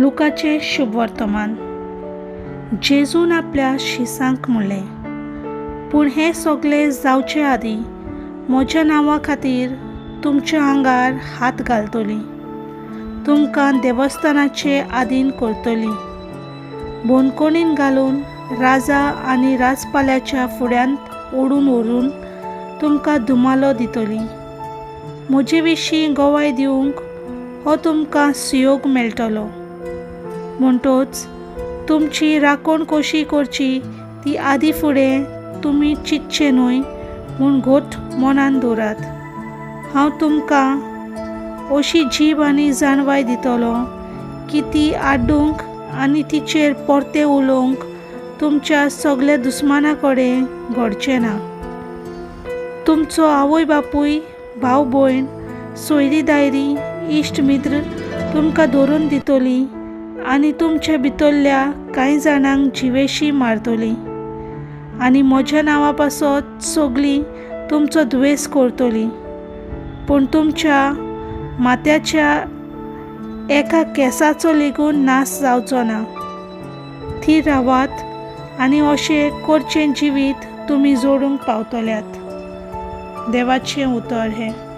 लुकाचें शुभवर्तमान. जेजून आपल्या शिसांक म्हणलें, पूण हें सगलें जावचे आदीं म्हज्या नांवा खातीर तुमच्या आंगार हात घालतलीं, तुमकां देवस्थानाचे आदीन करतलीं, बंदखणीन घालून राजा आनी राजपाल्याच्या फुड्यांत ओडून व्हरून तुमकां धुमालो दितली. म्हजे विशीं गवाय दिवंक हो तुमकां सुयोग मेळटलो. म्हणटच तुमची राखण कशी करची ती आदी फुडें तुमी चिंतचें न्हय म्हूण घट मनान दवरात. हांव तुमकां अशी जीब आनी जाणवाय दितलो की ती आड्डूंक आनी तिचेर परतें उलोवंक तुमच्या सगल्या दुस्माना कडेन घडचें ना. तुमचो आवय बापूय, भाव भयण, सोयरी दायरी, इश्ट मित्र तुमकां धरून दितलीं आनी तुमच्या भितरल्या कांय जाणांक जिवेशी मारतलीं आनी म्हज्या नांवा पासत सगलीं तुमचो द्वेस करतलीं. पूण तुमच्या माथ्याच्या एका केंसाचो लेगून नाश जावचो ना. थीर रावात आनी अशें करचें जिवीत तुमी जोडूंक पावतल्यात. देवाचें उतर हें.